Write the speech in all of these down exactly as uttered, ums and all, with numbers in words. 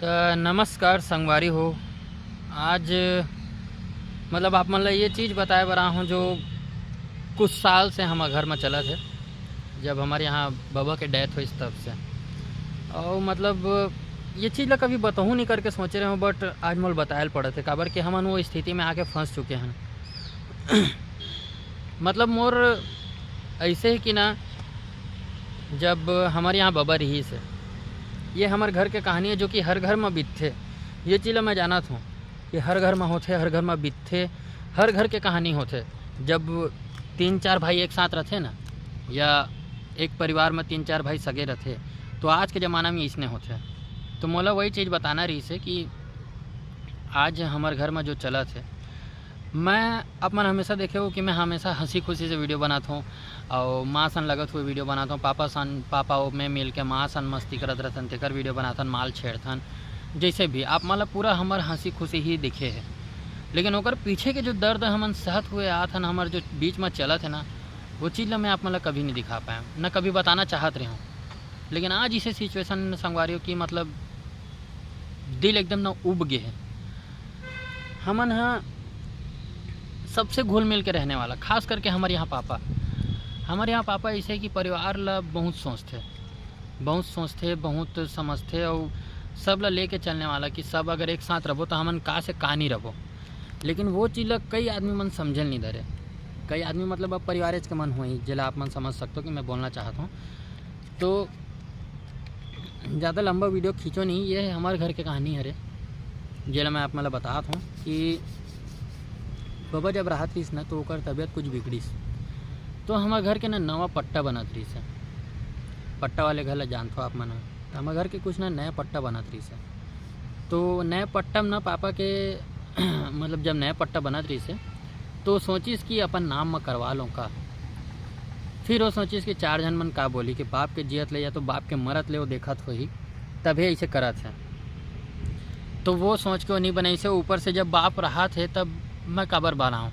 अ, नमस्कार संगवारी हो। आज मतलब आप मन ला ये चीज़ बताए बर आए हों जो कुछ साल से हमर घर में चलत हे, जब हमर यहाँ बबा के डेथ होइस तब से। और मतलब ये चीज़ ला कभी बतहूँ नहीं करके सोचे रहे हों, बट आज मोला बताए ल पड़त हे, काबर कि हमन वो स्थिति में आके फंस चुके हन। मतलब मोर ऐसे हे कि ना, जब हमर यहाँ बबा रहिस हे, ये हमर घर के कहानी हे जो कि हर घर में बीतथे। ये चीज़ ला मैं जानत हों कि हर घर में होथे, हर घर में बीतथे, हर घर के कहानी होथे। जब तीन चार भाई एक साथ रथे ना, या एक परिवार में तीन चार भाई सगे रथे, तो आज के ज़माना में इसने होथे। तो मोला वही चीज़ बताना रहिस हे कि आज हमर घर में जो चलत हे, मैं, आप मन हमेशा देखे हो कि मैं हमेशा हंसी खुशी से वीडियो बनात हों और माँ सन लगत हुए वीडियो बनात हों। पापा सन, पापा अउ मैं मिल के माँ सन मस्ती करत रहथन, तेकर वीडियो बनाथन, माल छेड़थन। जैसे भी आप मन ला पूरा हमर हंसी खुशी ही दिखे हे, लेकिन ओकर पीछे के जो दर्द हमन सहत हुए आत हन, हमर जो बीच में चलत हे ना, वो चीज़ ला मैं आप मन ला कभी नहीं दिखा पाए, ना कभी बताना चाहत रहे हों। लेकिन आज इसे सिचुएशन संगवारी हो कि मतलब दिल एकदम ना उब गे हे। हमन ह सबसे घुल मिल के रहने वाला, खास करके हमर यहाँ पापा, हमर यहाँ पापा ऐसे कि परिवार ला बहुत सोचथे, बहुत सोचथे, बहुत समझथे, और सब ला लेके चलने वाला कि सब अगर एक साथ रहो तो हमन का से का नहीं रहो। लेकिन वो चीज़ ला कई आदमी मन समझे नहीं धरे। कई आदमी मतलब अब परिवारेच के मन होही, जेला आप मन समझ सकते हो कि मैं बोलना चाहत हों। तो ज़्यादा लंबा वीडियो खींचो नहीं, ये हमर घर के कहानी हरे, जेला मैं आप मन ला बतात हों कि बबा जब रहत रहिस ना, तो ओकर तबीयत कुछ बिगड़िस। तो हमर घर के ना नवा पट्टा बनत रहिस हे, पट्टा वाले घर ला जानथो आप मन ह। तो हमर घर के कुछ ना नया पट्टा बनत रहिस हे। तो नया पट्टा में ना पापा के मतलब जब नया पट्टा बनत रहिस हे, तो सोचिस कि अपन नाम म करवा लो का। फिर वो सोचिस कि चार झन मन का बोली कि बाप के जियत ले या तो बाप के मरत ले वो देखत होही, तभे ऐसे करत हे। तो वो सोच के वो नहीं बनाइस हे। ऊपर से जब बाप रहत हे तब मैं काबर बनाऊँ,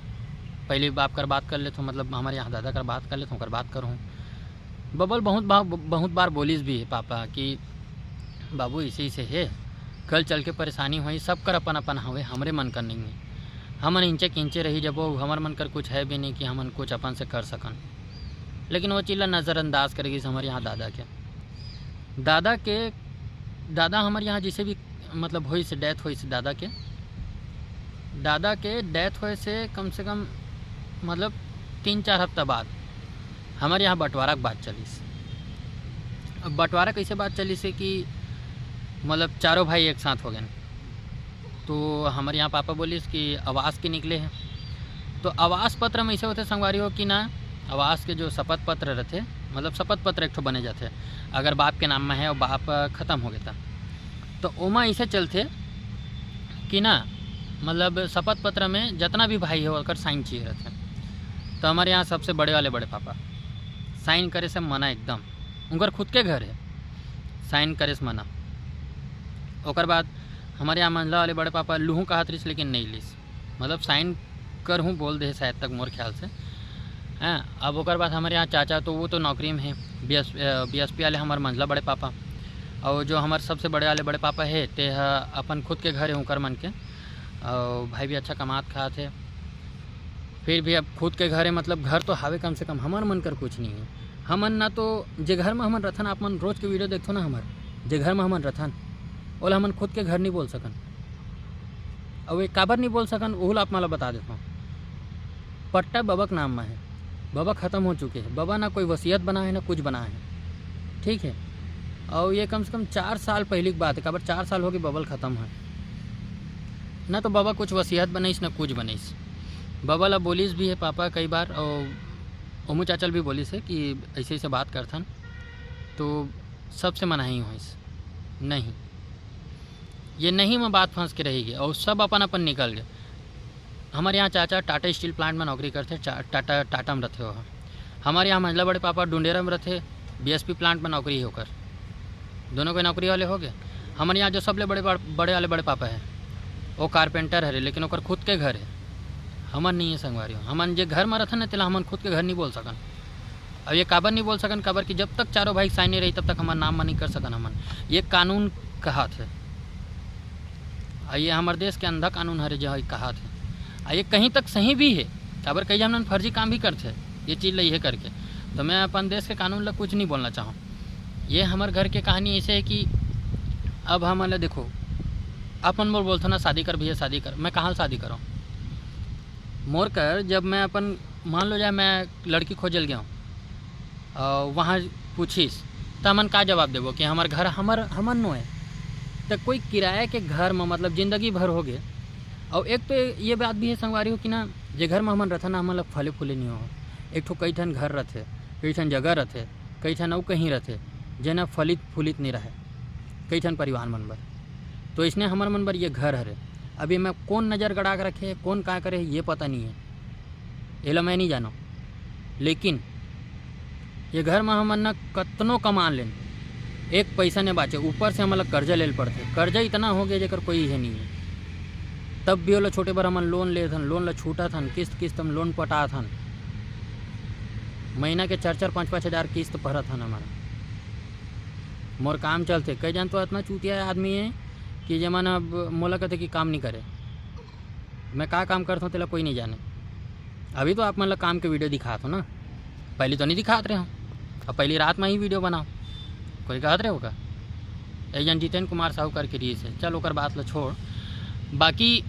पहले बाप कर बात कर लेथों, मतलब हमर यहाँ दादा कर बात कर लेथों, ओकर बात करहूँ। बबा ल बहुत बा-, बहुत बार बोलिस भी हे पापा कि बाबू ऐसे ऐसे हे, कल चल के परेशानी होही, सब कर अपन अपन हवे, हमरे मन कर नहीं हे। हमन इंचे किंचे रही जबो, हमर मन कर कुछ है भी नहीं कि हमन कुछ अपन से कर सकन। लेकिन वो चीज़ ला नज़रअंदाज करे गिस हमर यहाँ दादा के। दादा के, दादा हमर यहाँ जैसे भी मतलब होइस, डेथ होइस दादा के, दादा के डेथ होए से कम से कम मतलब तीन चार हफ्ता बाद हमर यहाँ बंटवारा के बात चलिस। अब बंटवारा कैसे बात चलिस हे कि मतलब चारों भाई एक साथ हो गए। तो हमर यहाँ पापा बोलिस कि आवास के निकले हे। तो आवास पत्र में ऐसे होथे संगवारी हो कि ना, आवास के जो शपथ पत्र रहथे, मतलब शपथ पत्र एक ठो बने जाथे, अगर बाप के नाम में है और बाप खत्म हो गया, तो ओमा ऐसे चलथे कि ना, मतलब शपथ पत्र में जितना भी भाई हो, ओकर साइन चाहिए रहथे। तो हमर यहाँ सबसे बड़े वाले बड़े पापा साइन करे से मना एकदम, उनकर खुद के घर है, साइन करे से मना। ओकर बाद हमर यहाँ मंझला वाले बड़े पापा लूहूँ कहत रहिस, लेकिन नहीं लिस, मतलब साइन करहूँ बोल दे शायद तक मोर ख्याल से। हैं, अब ओकर बाद हमर यहाँ चाचा, तो वो तो नौकरी में है, बी एस, अ, बी एस पी वाले हमर मंझला बड़े पापा। और जो हमर सबसे बड़े वाले बड़े पापा है, ते ह अपन खुद के घर है उनकर मन के, और भाई भी अच्छा कमात खात है। फिर भी अब खुद के घर है, मतलब घर तो हावे कम से कम, हमर मन कर कुछ नहीं है। हमन ना तो जे घर में हमन रथन, आप मन रोज के वीडियो देखथो ना हमर, जे घर में हमन रथन, ओला हमन खुद के घर नहीं बोल सकन। और ये काबर नहीं बोल सकन, ओहू ला आप मन ला बता देथों। पट्टा बबा के नाम में है, बबा खत्म हो चुके हैं, बबा ना कोई वसीयत बना है ना कुछ बना है, ठीक है। और ये कम से कम चार साल पहले की बात है, काबर चार साल हो गए बबा ल खत्म है, ना तो बबा कुछ वसीयत बनाइस ना कुछ बनाइस। बबा ला बोलिस भी है पापा कई बार, और ओमू चाचा ल भी बोलिस है कि ऐसे ऐसे बात करथन, तो सबसे मनाही होइस, नहीं, ये नहीं में बात फंस के रही गई और सब अपन अपन निकल गए। हमर यहाँ चाचा टाटा स्टील प्लांट में नौकरी करथे, चा-, टाटा, टाटा में रथे हो। हमर यहाँ मंझला बड़े पापा डुंडेरा में रथे, बी एस पी प्लांट में नौकरी है ओकर, दोनों के नौकरी वाले हो गए। हमर यहाँ जो सबले बड़े बड़-, बड़े वाले बड़े पापा है, वो कारपेंटर हरे, लेकिन ओकर खुद के घर है, हमर नहीं है संगवारी हो। हमन जे घर में रथन ना, तेला हमन खुद के घर नहीं बोल सकन। अब ये काबर नहीं बोल सकन, काबर कि जब तक चारों भाई साइन नहीं रही, तब तक हमर नाम में नहीं कर सकन हमन। ये कानून कहात है, अउ ये हमर देश के अंधा कानून हरे, जो कहाथे। अउ ये कहीं तक सही भी हे, काबर कई झन मन फर्जी काम भी करथे ये चीज़ ल इहे करके। तो मैं अपन देश के कानून ल कुछ नहीं बोलना चाहूँ। ये हमर घर के कहानी ऐसे हे कि अब हमन ल देखो, अपन मोर बोलथो ना, "शादी कर भैया, शादी कर।" मैं कहाँ शादी करूँ? मोर कर जब मैं अपन, मान लो जाए, मैं लड़की खोजे ल गया हूँ, अउ वहाँ पूछिस, त हमन का जवाब देबो कि हमर घर हमर, हमर नो हे। त कोई किराया के घर म, मतलब, जिंदगी भर हो गे। अउ एक तो ये बात भी हे संगवारी हो कि ना, जे घर म हमन रथन ना, हमन ल फले फूले नहीं हो। एक ठो कई ठन घर रथे, कई ठन जगह रथे, कई ठन अउ कहीं रथे, जेन ह फलित फूलित नहीं रहे, कई ठन परिवार मन बर। तो इसने हमर मन बर ये घर हरे। अब एमा कौन नज़र गड़ा के रखे, कौन का करे, ये पता नहीं हे, एला मैं नहीं जानव। लेकिन ये घर म हमन न कतनो कमा लेन, एक पैसा नहीं बाचे, ऊपर से हमन ला कर्जा ले ल पड़थे। कर्जा इतना हो गया जेकर कोई हे नहीं हे। तब भी ओला छूटे बर हमन लोन लेथन, लोन ला छूटत हन, किस्त किस्त म लोन पटात हन। महीना के चार चार पाँच पाँच हज़ार किस्त भरत हन हमन। मोर काम चलथे। कई झन तो अतना चूतिया आदमी हे कि जेमन अब मोला कथे कि काम नहीं करे। मैं का काम करथों तेला कोई नहीं जाने। अभी तो आप मन ला काम के video दिखात हों ना, पहली तो नहीं दिखात रहे हों। अब पहली रात में ही video बनाओ, कोई कहत रहे होगा। एक जन जितेंद्र कुमार साहू करके रहिस हे, चल ओकर बात ला छोड़। बाकी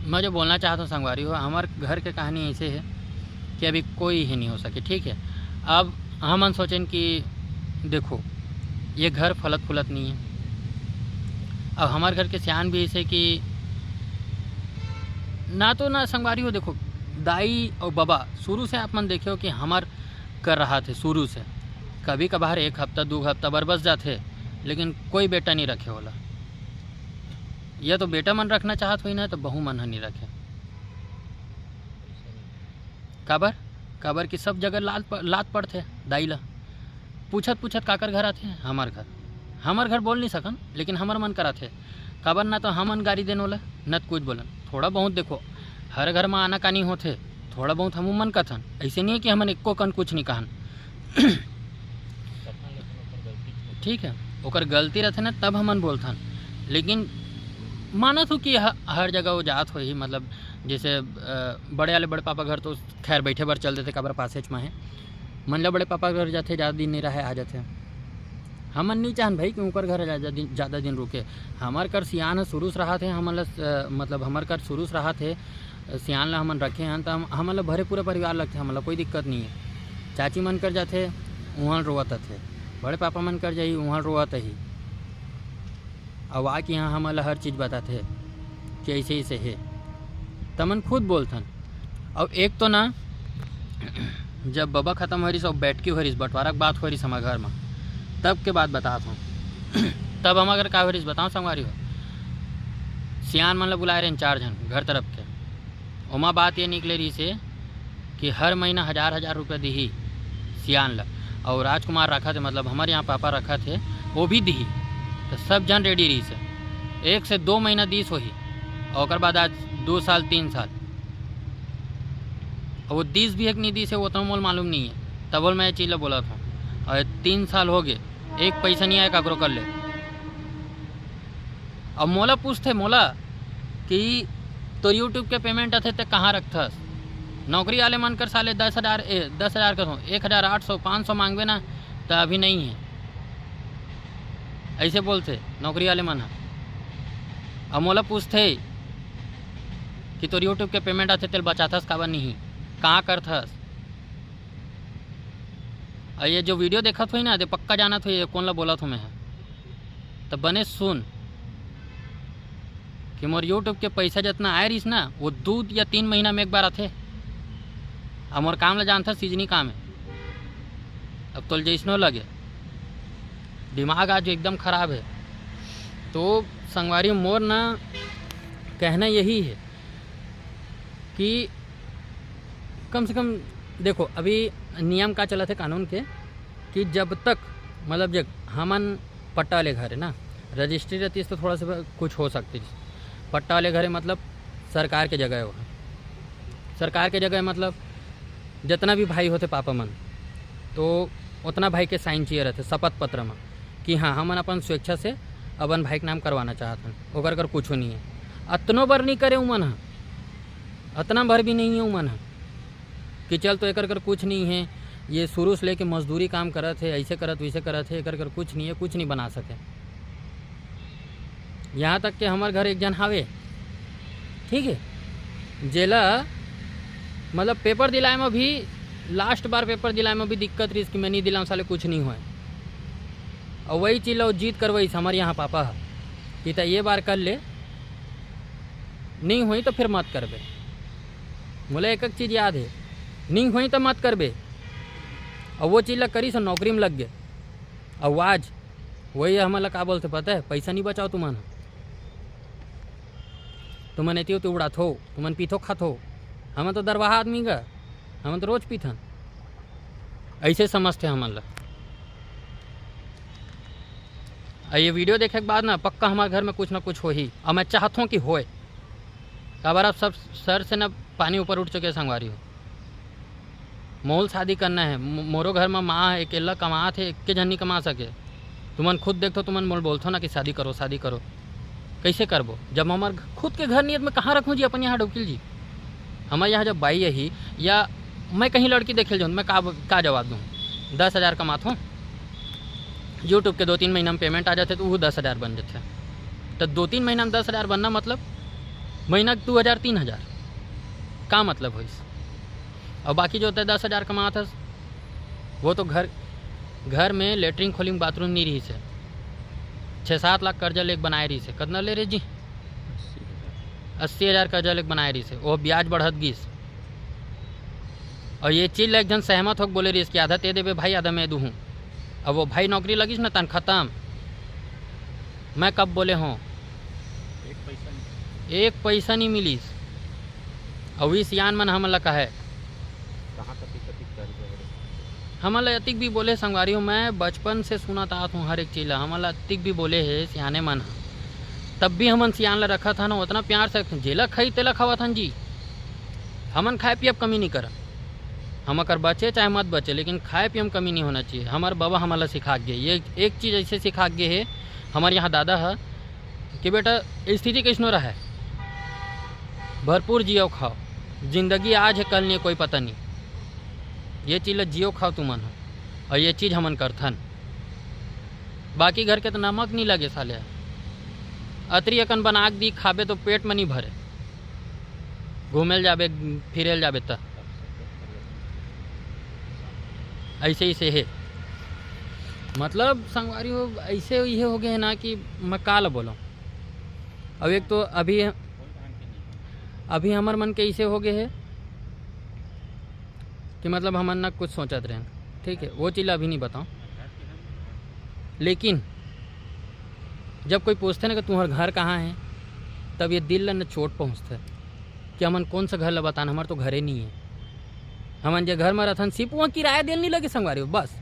मैं जो बोलना चाहत हों संगवारी हो, हमर घर के कहानी ऐसे हे कि अभी कोई ही नहीं हो सके, ठीक है। अब हमन सोचेन कि देखो, ये घर फलत फूलत नहीं हे। अब हमर घर के सियान भी ऐसे कि ना तो ना संगवारी हो, देखो, दाई अउ बबा शुरू से आप मन देखे हो कि हमर कर रहा थे शुरू से, कभी कभार एक हफ्ता दू हफ्ता बर बस जाथे, लेकिन कोई बेटा नहीं रखे होला। या तो बेटा मन रखना चाहत होही ना, तो बहू मन ह नहीं रखे। काबर? काबर कि सब जगह लात प-, लात पड़थे दाई ला। पूछत पूछत काकर घर आथे? हमर घर। हमर घर बोल नहीं सकन, लेकिन हमर मन कर आथे। काबर ना तो हमन गारी देन ओला, न तो कुछ बोलन। थोड़ा बहुत देखो, हर घर में आनाकानी होथे, थोड़ा बहुत हमू मन कथन। ऐसे नहीं है कि हमन एको कन कुछ नहीं कहन। ठीक है, ओकर गलती रहथे ना, तब हमन बोलथन। लेकिन मानत हो कि ह-, हर जगह वो जात होही, मतलब, जैसे, अ, बड़े वाले बड़े पापा घर तो खैर बैठे बर चल देथे, काबर पासेच में हे। मन ला बड़े पापा घर जाथे, ज़्यादा दिन नहीं रहे, आ जाथे। हमन नहीं चाहन भाई कि ओकर घर ज़्यादा दिन, ज़्यादा दिन रुके। हमर कर सियान ह शुरू से रहा थे, हमन ला, अ, मतलब, हमर कर शुरू से रहा थे, सियान ला हमन रखे हन, त हम, हमन ला भरे पूरे परिवार लगथे, हमन ला कोई दिक्कत नहीं है। चाची मन कर जाथे, उहाँ रोवत आथे, बड़े पापा मन कर जाही, उहाँ रोवत आही। अब आके यहाँ हमन ला हर चीज़ बताथे कि ऐसे, ऐसे हे। त हमन खुद बोलथन। अब एक तो ना, जब बबा खत्म हो रहिस, अब बैठकी हो रहिस, बंटवारा के बात हो रहिस हमर घर में, तब के बात बतात हूँ। तब हमर घर का हो रहिस, बताओ संगवारी हो, सियान मन ला बुलाए रहेन चार झन घर तरफ के। ओमा बात ये निकले रहिस हे कि हर महीना हजार हजार रुपया दिही सियान ला, और राजकुमार रखा थे, मतलब हमर यहाँ पापा रखा थे, वो भी दिही। तो सब झन ready रहिस हे, एक से दो महीना दिस होही, और ओकर बाद आज दो साल, तीन साल, और वो दिस भी हे कि नहीं दिस हे, वो तो मोल मालूम नहीं है। तब बोल मैं ये चीज़ ला बोलत हूँ, और तीन साल हो गए, एक पैसा नहीं आए काकरो कर ले। अब मोला पूछथे, मोला कि तोर YouTube के payment आथे, ते कहाँ रखथस? नौकरी वाले मन कर साले दस हजार, ए, दस हजार कथों, एक हजार आठ सौ, पाँच सौ मांगबे ना, त अभी नहीं है, ऐसे बोलथे नौकरी वाले मन ह। अब मोला पूछथे कि तोर YouTube के payment आथे, तेल बचाथस काबर नहीं, कहाँ करथस? और ये जो video देखत होही ना, ते पक्का जानत होही, ये कोन ला बोलत हूँ मैं ह। त बने सुन कि मोर YouTube के पैसा जितना आए रहिस ना, वो दू या तीन महीना में एक बार आथे। अब मोर काम ला जानथस, सीजनी काम है। अब तोल जैसनो लगे, दिमाग आज एकदम खराब है। तो संगवारी, मोर ना कहना यही है कि कम से कम देखो, अभी नियम का चलत हे कानून के कि जब तक, मतलब, जब हमन पट्टा वाले घर है ना, रजिस्ट्री रहतीस तो थोड़ा सा कुछ हो सकतीस। पट्टा वाले घर है, मतलब, सरकार के जगह है, वो सरकार के जगह है, मतलब, जितना भी भाई होथे पापा मन, तो उतना भाई के साइन चाहिए रहथे शपथ पत्र में कि हाँ, हमन अपन स्वेच्छा से अपन भाई के नाम करवाना चाहत हन, ओकर कर कुछो नहीं है। अतनो बर नहीं करे उमन ह, अतना भर भी नहीं है उमन ह कि चल तो एकर कर कुछ नहीं है, ये शुरू से लेके मजदूरी काम करत है, ऐसे करत वैसे करत है, एकर कर कुछ नहीं है, कुछ नहीं बना सके। यहाँ तक कि हमर घर एक जन हावे, ठीक है, जेला मतलब पेपर दिलाए में भी, लास्ट बार पेपर दिलाए में भी दिक्कत रहिस कि मैं नहीं दिलाऊँ, साले कुछ नहीं होए। और वही चीज ला वो जीत करवाइस हमर यहाँ पापा ह कि त ये बार कर ले, नहीं होई तो फिर मत करबे। मोला एक एक चीज याद है, नहीं होई तो मत करबे। और वो चीज ला करिस और नौकरी में लग गए। और आज वही हमन ला का बोलथे पता है, पैसा नहीं बचाओ तुमन, तुमन एती ओती उड़ाथो, तुमन पीथो खाथो, हमन तो दरवाहा आदमी गा, हमन तो रोज पीथन। ऐसे समझथे हमन ला। आ ये वीडियो देखे के बाद ना पक्का हमारे घर में कुछ ना कुछ होही, और मैं चाहत हूँ कि होए। काबर अब सब सर से ना पानी ऊपर उठ चुके हैं संगवारी हो। मोल शादी करना है, मो-, मोरो घर में माँ है, अकेला कमात है, एक के झन नहीं कमा सके। तुमन खुद देखथो, तुमन मोल बोलथो ना कि शादी करो, शादी करो, कैसे करबो जब हमर खुद के घर नियत में कहाँ रखूँ जी अपन यहाँ डौकिल जी? हमर यहाँ जब बाई आही या मैं कहीं लड़की देखे जाऊँ, मैं का, का जवाब दूँ? दस हज़ार कमात हूँ, यूट्यूब के दो तीन महीना में पेमेंट आ जाथे तो वो दस हज़ार बन जाथे। तो दो तीन महीना में दस हज़ार बनना मतलब महीना के दो हज़ार, तीन हज़ार, का मतलब होइस? और बाकी जो होता है दस हज़ार कमात हस, वो तो घर, घर में लेटरिन खोलिंग बाथरूम नहीं रहिस है, छः सात लाख कर्जा लेके बनाए रहिस है। कतना ले रहे जी? अस्सी हज़ार। अस्सी हज़ार कर्जा लेके बनाए रहिस है, वो ब्याज बढ़त गिस। और ये चीज ला एक झन सहमत होके बोले रहिस कि आधा ते देबे भाई, आधा मैं दूहूँ। अब वो भाई नौकरी लगिस ना, तन खत्म। मैं कब बोले हों? एक पैसा नहीं। एक पैसा नहीं मिलिस। अउ ई सियान मन हमन ला कहे। कहाँ कति कति कर गए रे? हमन ला अतिक भी बोले संगवारी हो, मैं बचपन से सुनत आत हूँ हर एक चीज ला, हमन ला अतिक भी बोले हे सियाने मन ह, तब भी हमन सियान ला रखत हन, ओतना प्यार से रखथन। जेला खाई तेला खवात हन जी, हमन खाए पिए म कमी नहीं करन। हम अगर बचे चाहे मत बचे, लेकिन खाए पिए म कमी नहीं होना चाहिए। हमर बाबा हमन ला सिखा के गे, ये एक चीज ऐसे सिखा के गे हे। हमर यहाँ दादा ह कि बेटा, स्थिति कैसनो रहे, भरपूर जियो खाओ, जिंदगी आज है कल नहीं, कोई पता नहीं। ये चीज ला जियो खाओ तुमन ह, और ये चीज हमन करथन। बाकी घर के तो नमक नहीं लगे साले, अतरी अकन बना के दी, खाबे तो पेट में नहीं भरे, घूमे ल जाबे, फिरे ल जाबे त ऐसे ही से हे। मतलब संगवारी हो, ऐसे इहे हो गए है ना कि मैं का ला बोलूं। अब एक तो अभी, अभी हमर मन के ऐसे हो गए है कि मतलब हमन ना कुछ सोचत रहेन, ठीक है, वो चीज ला अभी नहीं बताऊं। लेकिन जब कोई पूछथे ना कि तुम्हार घर कहाँ है, तब ये दिल ला ना चोट पहुँचथे कि हमन कौन सा घर ला बतान, हमार तो घरे नहीं है। हमन जे घर में रहथन, सिर्फ वहाँ किराया देल नहीं लगे संगवारी हो, बस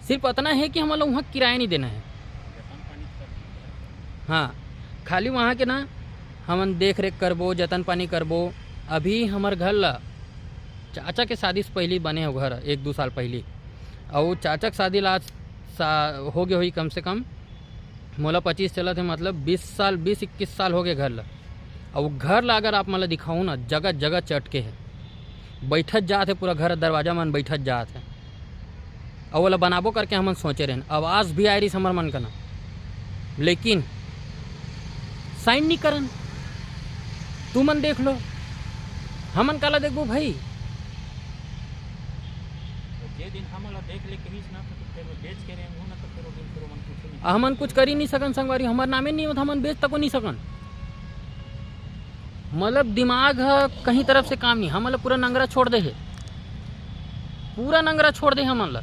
सिर्फ अतना है कि हमन ला वहाँ किराया नहीं देना है। हाँ, खाली वहाँ के ना हमन देख रेख करबो, जतन पानी करबो। अभी हमर घर ला चाचा के शादी से पहली बने हो घर, एक दो साल पहली, और चाचा के शादी ला आज सा-, हो गए होई कम से कम, मोला पच्चीस चलत है, मतलब बीस साल, बीस इक्कीस साल हो गए घर ला। और वो घर ला अगर आप मन ला दिखाऊँ ना, जगह जगह चटके है, बैठत जात है, पूरा घर दरवाजा मन बैठत जात है। और ओला बनाबो करके हमन सोचे रहेन, आवास भी आए रहिस हमर मन का ना, लेकिन साइन नहीं करन। तुमन देख लो, हमन काला देखबो भाई? जे दिन हमन ला देख ले कहिस ना, तो फिर वो बेच के रेंगहूं ना, तो फिर वो दिन फिर ओमन कुछ नहीं। हमन कुछ कर ही नहीं सकन संगवारी, हमर नामे नहीं होत, हमन बेच तको नहीं सकन। मतलब दिमाग ह कहीं तरफ से काम नहीं, हमन ला पूरा नंगरा छोड़ दे हे, पूरा नंगरा छोड़ दे हमन ला।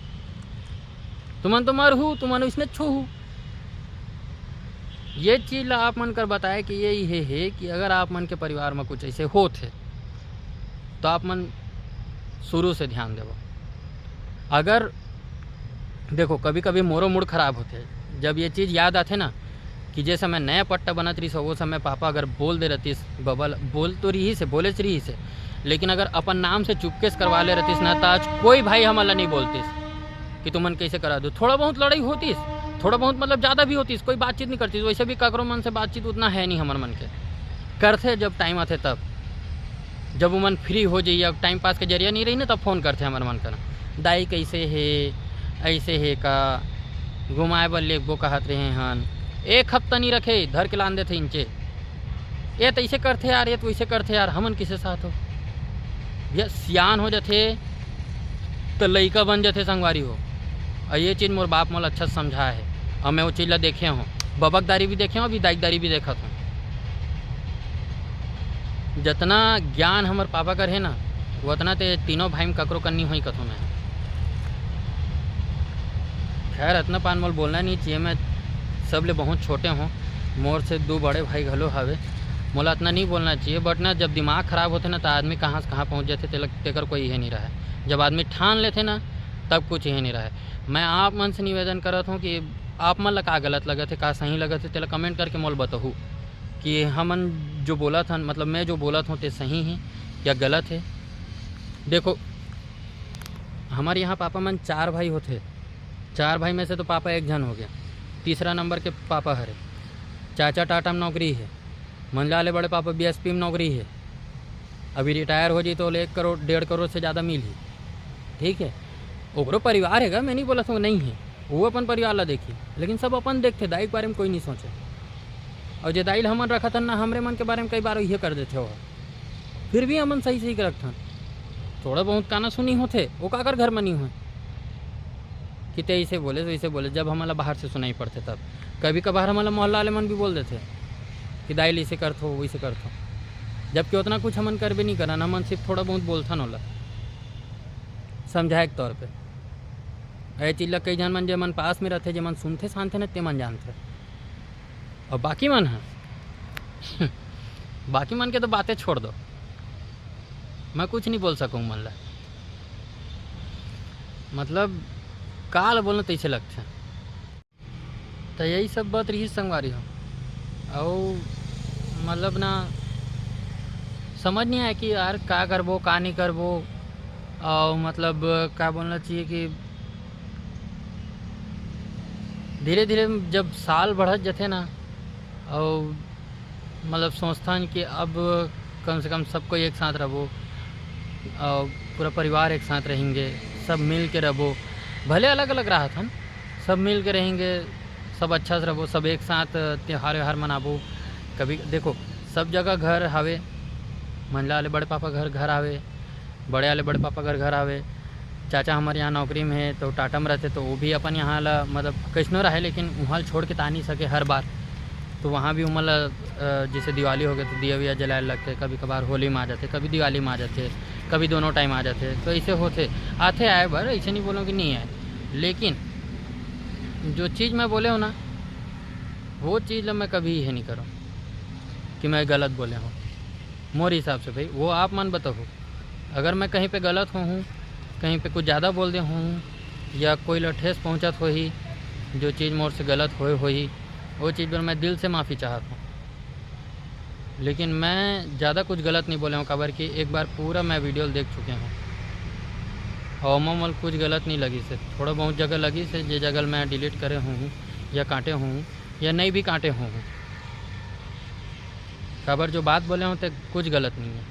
तुमन तो मरहू, तुमन इसने छूहू। ये चीज ला आप मन कर बताए कि ये इहे हे कि अगर आप मन के परिवार में कुछ ऐसे होत हे, तो आप मन शुरू से ध्यान देवो। अगर देखो, कभी-कभी मोरो मूड खराब होथे, जब ये चीज याद आथे ना कि जे समय नया पट्टा बनत रहिस, वो समय पापा अगर बोल दे रहतिस, बबल बोल तो रहिस हे, बोलेच रहिस हे, लेकिन अगर अपन नाम से चुपके से करवा ले रहतिस ना, त आज कोई भाई हमन ला नहीं बोलतिस कि तुमन कैसे करा दो। थोड़ा बहुत लड़ाई होतिस, थोड़ा बहुत मतलब ज़्यादा भी होतिस, कोई बातचीत नहीं करतिस। वैसे भी ककरो मन से बातचीत उतना है नहीं हमर मन के। करथे जब टाइम आथे तब, जब वो मन फ्री हो जाइए, अब टाइम पास के जरिया नहीं रही ना, तब फ़ोन करथे हमर मन कर, "दाई कैसे हे, ऐसे हे का, घुमाए बर लेगबो कहत रहे हन।" एक हफ्ता नहीं रखे, धर के लान देथे इंचे। "ये तो ऐसे करथे यार, ये तो वैसे करथे यार, हमन किसे साथ हो?" भैया, सियान हो जाथे तो लइका बन जाथे संगवारी हो। और ये चीज़ मोर बाप मोला अच्छा समझाए है, और मैं वो चीज़ ला देखे हूँ, बबकदारी भी देखे हूँ, अभी दाईकदारी भी देखत हूँ। जितना ज्ञान हमर पापा कर है ना, वो उतना ते तीनों भाई में ककरो कन्नी होई कथों मैं। खैर, इतना पान मोल बोलना नहीं चाहिए, मैं सब ले बहुत छोटे हूँ, मोर से दो बड़े भाई घलो हवे, मोला इतना नहीं बोलना चाहिए। बट ना, जब दिमाग खराब होथे ना, तो आदमी कहाँ से कहाँ पहुँच जाथे, तेला, तेकर कोई ये नहीं रहे। जब आदमी ठान लेथे ना, तब कुछ ये नहीं रहे। मैं आप मन से निवेदन करत हूँ कि आप मन ला का गलत लगत है, का सही लगत है, तेला कमेंट करके मोल बताहू कि हमन जो बोलत हन, मतलब मैं जो बोलत हूँ, ते सही है या गलत है। देखो, हमारे यहाँ पापा मन चार भाई होथे, चार भाई में से तो पापा एक झन हो गया, तीसरा नंबर के पापा हरे। चाचा टाटा में नौकरी है, मंझला ले बड़े पापा बीएसपी में नौकरी है। अभी रिटायर हो जाई तो ओला एक करोड़, डेढ़ करोड़ से ज़्यादा मिलही, ठीक है। ओकरो परिवार है, मैं नहीं बोलत हूँ नहीं है, वो अपन परिवार ला देखी, लेकिन सब अपन देखथे, दाई के बारे में कोई नहीं सोचे। और जे दाई ला हमन रखत हन ना, हमरे मन के बारे में कई बार ये कर देथे वो, फिर भी हमन सही सही के रखथन। थोड़ा बहुत काना सुनी होथे, वो काकर घर में नहीं होय कि ते इसे बोले, तो इसे बोले, जब हमन ला बाहर से सुनाई पड़थे तब। कभी कभार हमन ला मोहल्ला वाले मन भी बोल देथे कि दाई ला इसे करथो, वैसे करथो, जबकि उतना कुछ हमन करबे नहीं करन, हमन सिर्फ थोड़ा बहुत बोलथन ओला समझाए के तौर पे। ये चीज ला कई झन मन, जे मन पास में रहथे, जे मन सुनथे सानथे न, ते मन जानथे। और बाकी मन ह बाकी मन के तो बातें छोड़ दो, मैं कुछ नहीं बोल सकूँ मन ला। मतलब, का ला बोलना तैसे लगथे। तो यही सब बात रही संगवारी हो। और मतलब ना, समझ नहीं आया कि यार का करबो, का नहीं करबो। और मतलब, का बोलना चाहिए कि धीरे धीरे जब साल बढ़त जथे ना, और मतलब सोचथन कि अब कम से कम सब कोई एक साथ रहबो, और पूरा परिवार एक साथ रहेंगे, सब मिल के रहबो, भले अलग अलग रहत हन, सब मिल के रहेंगे, सब अच्छा से रहबो, सब एक साथ त्यौहार व्यवहार मनाबो। कभी देखो, सब जगह घर हवे, मंझला वाले बड़े पापा घर, घर आवे, बड़े वाले बड़े पापा घर, घर आवे। चाचा हमारे यहाँ नौकरी में है, तो टाटा में रहते, तो वो भी अपन यहाँ ला, मतलब, कैसनो रहे, लेकिन वहाँ छोड़ के ता नहीं सके हर बार। तो वहाँ भी उमन ला, अ, जैसे दिवाली हो गए, तो दिया विया जलाए लगते, कभी कभार होली में आ जाते, कभी दिवाली में आ जाते, कभी दोनों टाइम आ जाते, तो ऐसे होते, आते आए बार, ऐसे नहीं बोलूँ कि नहीं आए, लेकिन जो चीज़ मैं बोले हूँ ना, वो चीज़ ला मैं कभी ये नहीं करूँ कि मैं गलत बोले हूँ। मोर हिसाब से भाई, वो आप मन बताओ, अगर मैं कहीं पे गलत हो हूँ, कहीं पे कुछ ज़्यादा बोल दे हूँ, या कोई ला ठेस पहुँचत होही, जो चीज़ मोर से गलत होए होही, वो चीज़ पर मैं दिल से माफ़ी चाहत हूँ। लेकिन मैं ज़्यादा कुछ गलत नहीं बोले हूँ, काबर कि एक बार पूरा मैं वीडियो देख चुके हूँ और ओमा मोला कुछ गलत नहीं लगिस हे। थोड़ा बहुत जगह लगिस हे, जे जगह मैं डिलीट करे हूँ या काटे हूँ या नहीं भी काटे हूँ, काबर जो बात बोले हूँ ते कुछ गलत नहीं है।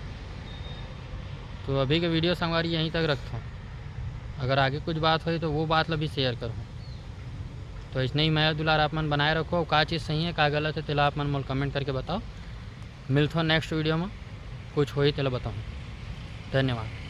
तो अभी के वीडियो संगवारी यहीं तक रखथों। अगर आगे कुछ बात होई तो वो बात ला भी शेयर करहूँ। तो ऐसने ही मया दुलार आप मन बनाए रखो। का चीज़ सही है, का गलत है, तेला आप मन मोला कमेंट करके बताओ। मिलथों नेक्स्ट वीडियो में, कुछ होई तेला बताऊँ। धन्यवाद।